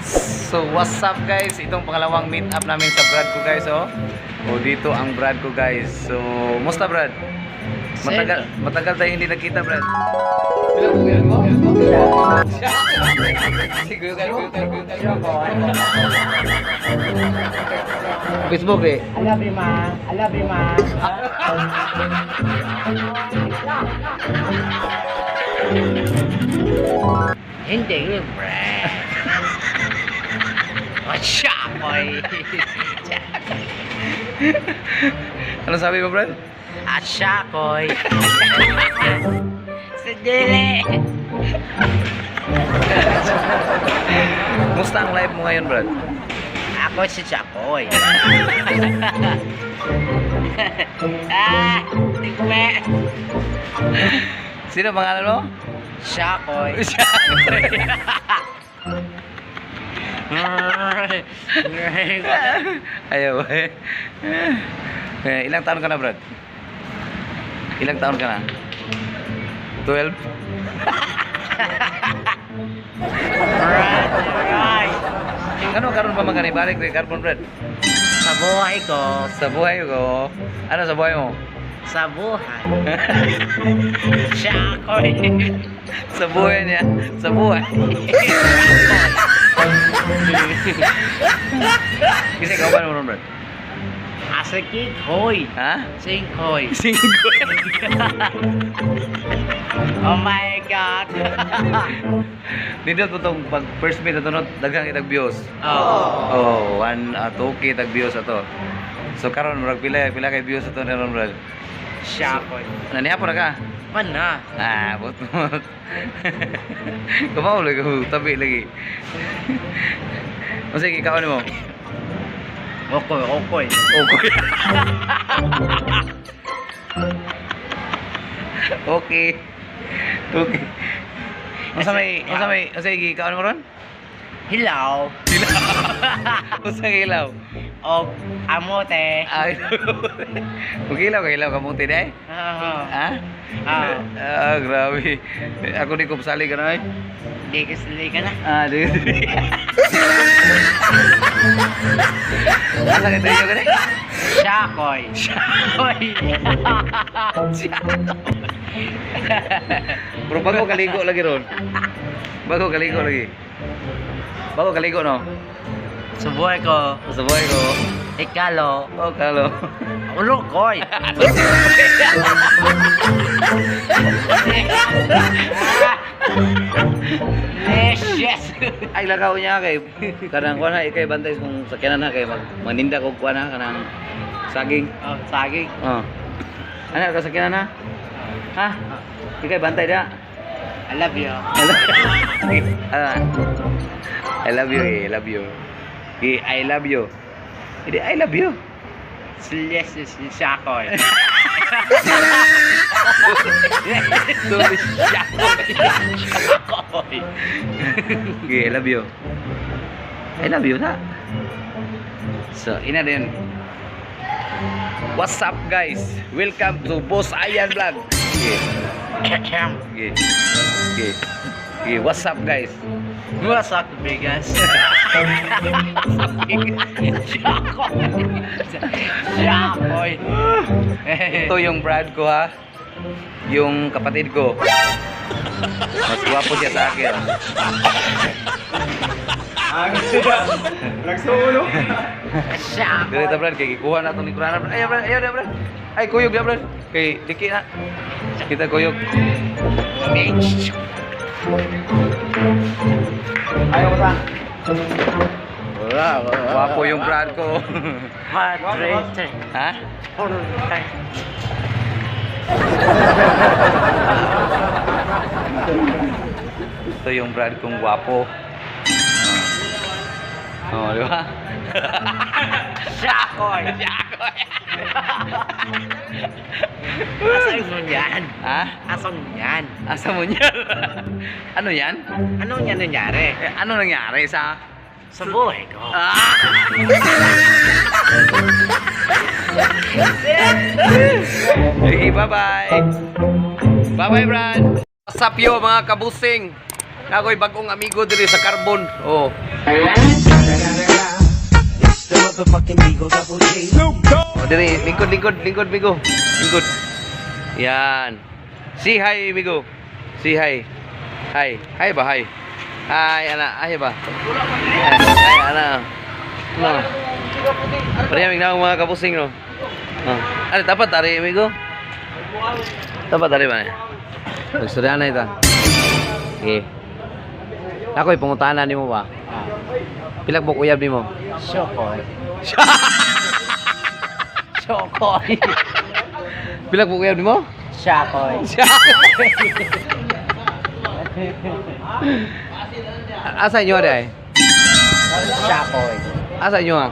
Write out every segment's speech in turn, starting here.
So what's up, guys? Itong pangalawang meet up namin sa brad ko, guys, oh. Oh, dito ang brad ko, guys. So, musta, Brad? Matagal matagal tayo hindi nagkita, Brad. Facebook eh. I love you, ma. I love you, ma. Hindi yun, bre. What's up, boy? Ano sabi mo, Brad? Asyakoy. Sa dili. Musta ang life mo ngayon, Brad? Ako si Chakoy. Ah, tigme. Sino pangalan mo? Shakoy. Ayaw eh. Eh, ilang taon ka na, Brad? Ilang taon ka na? 12? Right, right. Ano karon pa man kani balik kay carbon, Brad? Sa buhay ko, Sa buhay ko. Ano sa buhay mo? Sa buhay. Shakoy. Sa buhay niya. Sa buhay. Kasi ikaw ba naman, Brad? Asa kikoy. Ha? Singkoy. Singko. Oh my God. Dito to tong pag first meet ato no, daghang itag views. Oh. Oh, 1 2K tag views ato. So karon murag pila pila kay views ato ni ron, Brad. Shakoy. Nanihapon na ka? Man na. Ah, bot bot. Kumaw lagi ko tabi lagi. O sige, ikaw mo. Okoy, okoy. Okay. Okay. Okay. Unsa may gikaon mo ron? Hilaw. Unsa kay hilaw? Og amote. Ay. Ug hilaw kay hilaw kamuti day? Oo. Ha? Oo. Ah, grabe. Ako di ko pasali ka na ay. Di ka sili ka na. Ah, di. Asa ka tayo ka na? Shakoy. Shakoy. Bro, bago kaligo lagi ron. Bago kaligo lagi. Bago kaligo no. Sa buhay ko, Sa buhay ko. ikalo, Oh, kalo. ulukoy. Yes, yes. Ay lakaw niya kay kanang kuan na ikay bantay kung sakyanan na kay mag maninda kog kuan na kanang saging. Oh, saging. Oh. Ano ka sakyanan na? Ha? Ikay bantay da. I love you. Ah. I love you, eh. I love you. Eh, I love you. Hindi, I love you. Yes, yes, Shakoy. Sorry. Shakoy. Okay, I love you. I love you na. So, ina din. What's up, guys? Welcome to Boss Ayan Vlog. Okay. Okay. Okay. Okay, what's up, guys? What's up, bigas? Shakoy. Shakoy. Ito yung brad ko ha. Yung kapatid ko. Mas gwapo siya sa akin. Nagsulo. Shakoy. Dire ta, Brad, kay gikuha na to ni Kurana, Brad. Ay, Brad, ayaw na, Brad. Ay, kuyog na, Brad. Kay diki na. Kita kuyog. Ayaw ko saan. Gwapo yung brad ko. Madre. Ha? Ito yung brad kong gwapo. Oh, di ba? Shakoy. Shakoy. Asan mo yan? Ha? Asan yan? Asa mo niyan? Ano yan? Anong yan nangyari? Eh, ano nangyari sa Sa buhay ko. Ah! Okay, bye-bye. Bye-bye, Brad. What's up yo, mga kabusing? Ako'y bagong amigo diri sa Carbon. Oh. It's the motherfucking Eagle Double G. Oh, diri, lingkod, lingkod, lingkod, migo. Lingkod. Yan. Say hi, migo. Say hi. Hi. Hi ba, hi. Hi, ana. Hi ba? Hi, ana. No. Pareha mig naong mga kabusing, no. Oh. Ano, dapat tari, amigo? Dapat tari ba niya? Magstorya na ita. Sige. Ako'y pangutana nimo ba? Pilag mo uyab nimo? Syokoy. Syokoy. Pilag mo uyab nimo? Syakoy. Asa inyo ay? Syakoy. Asa inyo ah?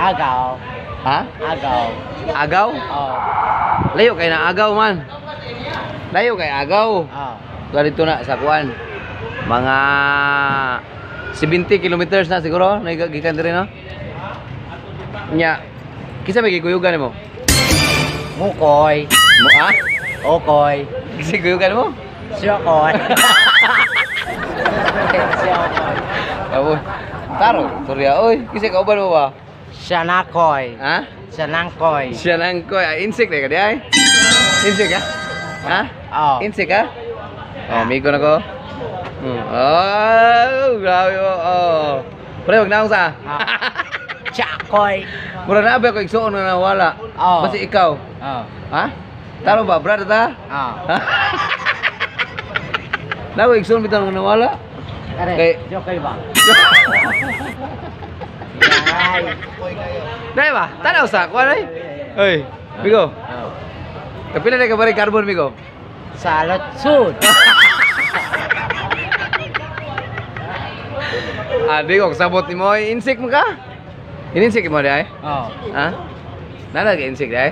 Agaw. Ha? Agaw. Agaw? Oh. Layo kay na agaw man. Layo kay agaw. Oh. Ganito na sa kuan. Mga 70 kilometers na siguro gikan diri, no. Nya. Kinsa may gikuyugan nimo? Mukoy. Mo ah? Okoy. Kinsa gikuyugan mo? Syokoy. Syokoy. Abo. Taro, sorry ah. Oy, kinsa kauban mo ba? Sianakoy. Ha? Sianangkoy. Siya lang ko. Ah, insect na ka di ay. Insect ah? Ha? Oh. Insect ah? Oh, amigo na ko. Oh, grabe mo. Oh. Pre, wag na akong sa. Ah. Chakoy. Mura na ba ko igsuon na nawala. Oo. Basta ikaw. Oh. Ha? Taro ba, brother ta? Oh. Ha? Na ko igsuon bitaw nga nawala. Are, Kay- Jokoy ba? Ay. Dai ba? Tanaw sa kuan ay. Oy, Migo. Oh. Kapila na ka bari carbon, Migo? Salad soon. Ah, di ko sabot nimo oy. Insect mo ka? Insect mo di ay? Oh. Ha? Nana ka insect di ay?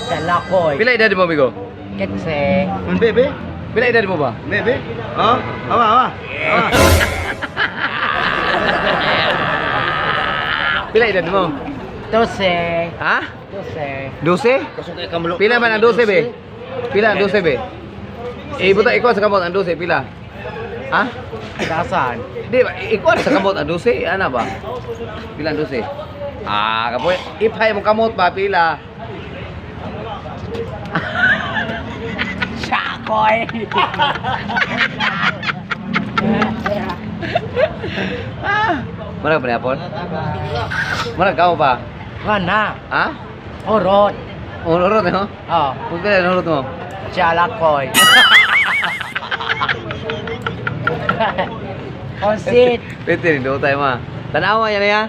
Sianakoy. Pila edad mo, Migo? Kitse. Bebe, Pila edad mo ba? bebe. Oh, awa, awa. Awa. Pila edad mo? 12. Ha? 12. 12? Kasukay kamulo. Pila man ang 12 be? Pila ang 12 be? Eh, buta ikaw sa kamot ang 12 pila. Ha? Dasan. Di ba? Ikaw sa kamot ang 12, ana ba? Pila ang 12? Ah, kapoy. Ipay mo kamot ba pila? Chakoy. Ah. Mura ka pa ni? Mura ka pa? Mana? Ha? Orot. Urot no? Oh. Kung pila urot mo? Sialakoy. Konsit. Pwede rin do tayo ma. Tanawa yan ya.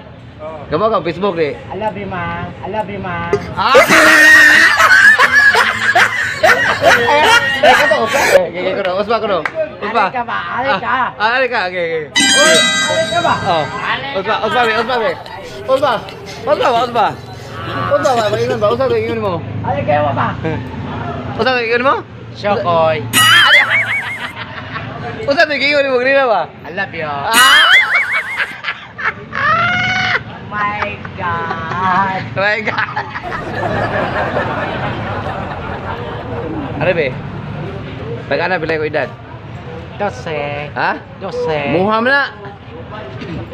Kamo ka Facebook di. I love you, ma. I love you, ma. Ah! Eh, kato, uspa. Eh, okay, kuno, uspa kuno. Uspa. Alay ka ba? Alay ka. Ah, alay ka. Okay. Uy, alay ka ba? Oh. Uspa, uspa, be, uspa, be. Uspa. Uspa ba, uspa. Uspa ba, ingon ba? Uspa ba, ingon mo. Alay kayo ba? Uspa ba, ingon mo? Shokoy. Uspa ba, ingon mo, grina ba? I love you. Ah! My God. Oh my God. Ano be? Nag-ana pila ko edad? 12. Ha? 12. Muham na.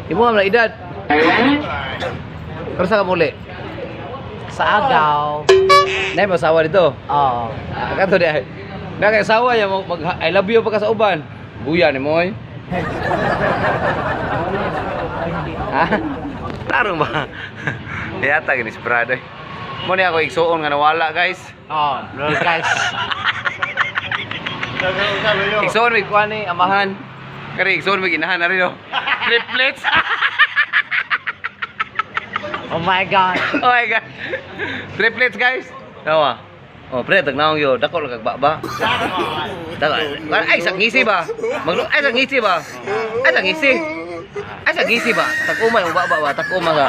Imuham na edad. Pero sa kamuli. Sa agaw. Nay masawa dito. Oh. Ah, kato di ay. Na kay sawa ya mag I love you pa ka sa uban. Buya ni mo oy. Ha? Tarong ba? Yata gini si Brad oy. Mo ni ako igsuon nga nawala, guys. Oh, lol guys. Igsuon mig kuan ni amahan. Kari igsuon mig inahan na rin oh. Triplets. Oh my God. Oh my God. Triplets, guys. Tawa. Oh, pre, tagnaong yo, dako lang kag baba. Dako. Ay, sa ngisi ba? Maglo ay sa ngisi ba? Ay sa ngisi. Ay sa ngisi ba? Tag-umay mo baba ba? Tag-uma ka.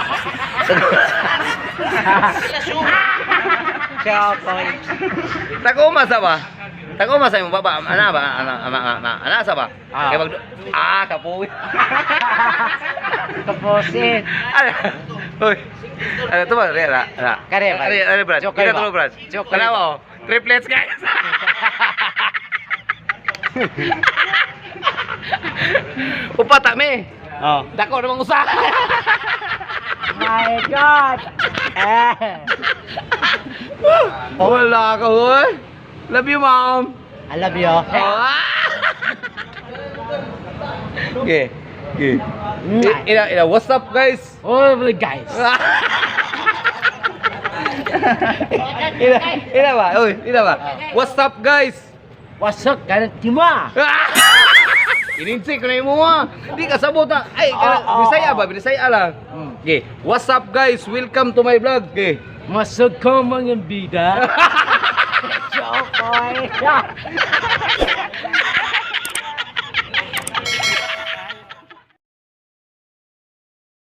Shokoy. Tag-uma sa ba? Tag-uma sa imong baba. Ana ba? Ana ana ana ana sa ba? Ah. Kay mag ah kapoy. Kaposit. Ano? Uy. Ano to ba? Re, ra, ra. Kare ba? Are, are, Brad. Joke kayo Kita ba? to, Brad. Joke kayo Tanawa, ba? oh. Triplets, guys. Upat ta mi. Oh. Dako namang usa. My God. Eh. Wala ka, hoy. Love you, Mom. I love you. Oh. Okay. Okay. Ina, ina, what's up, guys? Oh, guys. Ina, ina ba? Uy, ina ba? What's up, guys? What's up, kana Tima? Ininsi ko na imo ah. Di ka sabot ah. Ay, kana, Oo, oo, Bisaya oo. ba? Bisaya lang. Okay. What's up, guys? Welcome to my vlog. Okay. Masuk ko mga bida. Joke, boy.